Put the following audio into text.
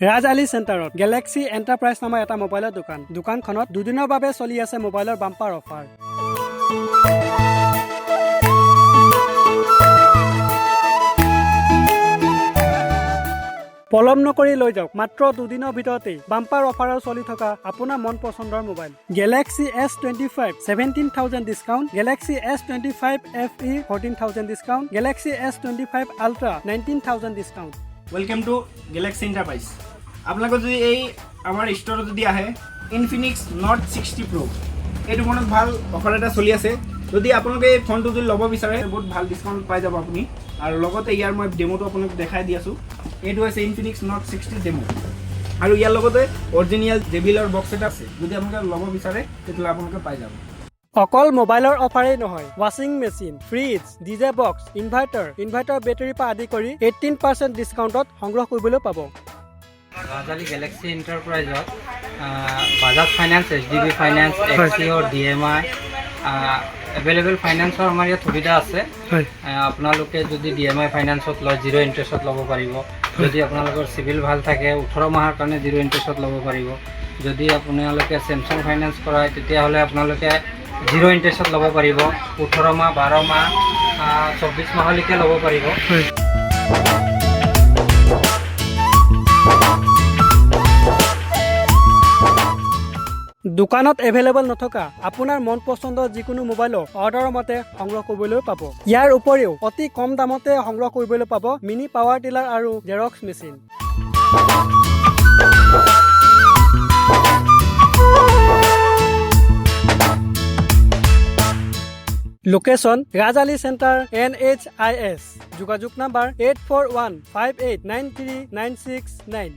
ৰাজ আলী চেণ্টাৰত Galaxy enterprise নামৰ এটা মোবাইলৰ দোকান। দোকানখনত দুদিনৰ বাবে চলি আছে মোবাইলৰ বাম্পাৰ অফাৰ। পলম নকৰি লৈ যাওক মাত্ৰ দুদিনৰ ভিতৰতেই বাম্পাৰ অফাৰত চলি থকা আপোনাৰ মন পচন্দৰ mobile. Galaxy S25, 17,000 discount। Galaxy S25 FE, 14,000 discount। Galaxy S25 Ultra, 19,000 discount। Welcome to Galaxy enterprise. আপোনালোকে যদি এই আমাৰ ষ্ট'ৰত যদি আহে, ইনফিনিক্স not 60 প্ৰ' এইটো ফোনত ভাল অফাৰ এটা চলি আছে। যদি আপোনালোকে এই ফোনটো যদি ল'ব বিচাৰে, বহুত ভাল ডিছকাউণ্ট পাই যাব আপুনি। আৰু লগতে ইয়াৰ মই ডেম'টো আপোনাক দেখাই দি আছোঁ। এইটো হৈছে ইনফিনিক্স not 60 dam' আৰু ইয়াৰ লগতে অৰিজিনেল জেবিএলৰ বক্স এটা আছে। যদি আপোনালোকে ল'ব বিচাৰে, তেতিয়াহ'লে আপোনালোকে পাই যাব। অকল মোবাইলৰ অফাৰেই নহয়, ৱাশ্বিং machine, fridge, DJ box, inverter, inverter বেটেৰীৰ পৰা আদি কৰি 18% ডিছকাউণ্টত সংগ্ৰহ কৰিবলৈ পাব। ৰাজালী গেলেক্সি এণ্টাৰপ্ৰাইজত Bajaj finance, HDB finance, Axio', DMI available ফাইনেন্সৰ আমাৰ ইয়াত সুবিধা আছে। আপোনালোকে যদি ডিএমআই ফাইনেন্সত লয়, জিৰ' ইণ্টাৰেষ্টত ল'ব পাৰিব। যদি আপোনালোকৰ চিভিল ভাল থাকে, 18 মাহৰ কাৰণে জিৰ' ইণ্টাৰেষ্টত ল'ব পাৰিব। যদি আপোনালোকে চেমচাং ফাইনেন্স কৰায়, তেতিয়াহ'লে আপোনালোকে জিৰ' ইণ্টাৰেষ্টত ল'ব পাৰিব। 18 মাহ, 12 মাহ, 24 মাহলৈকে ল'ব পাৰিব। দোকানত এভেইলেবল নথকা আপোনাৰ মন পচন্দৰ যিকোনো মোবাইলো অৰ্ডাৰৰ মতে সংগ্ৰহ কৰিবলৈ পাব। ইয়াৰ উপৰিও অতি কম দামতে সংগ্ৰহ কৰিবলৈ পাব মিনি পাৱাৰ টিলাৰ আৰু Xerox machine. Location Rajali centre, NHIS। যোগাযোগ নাম্বাৰ 8415893969।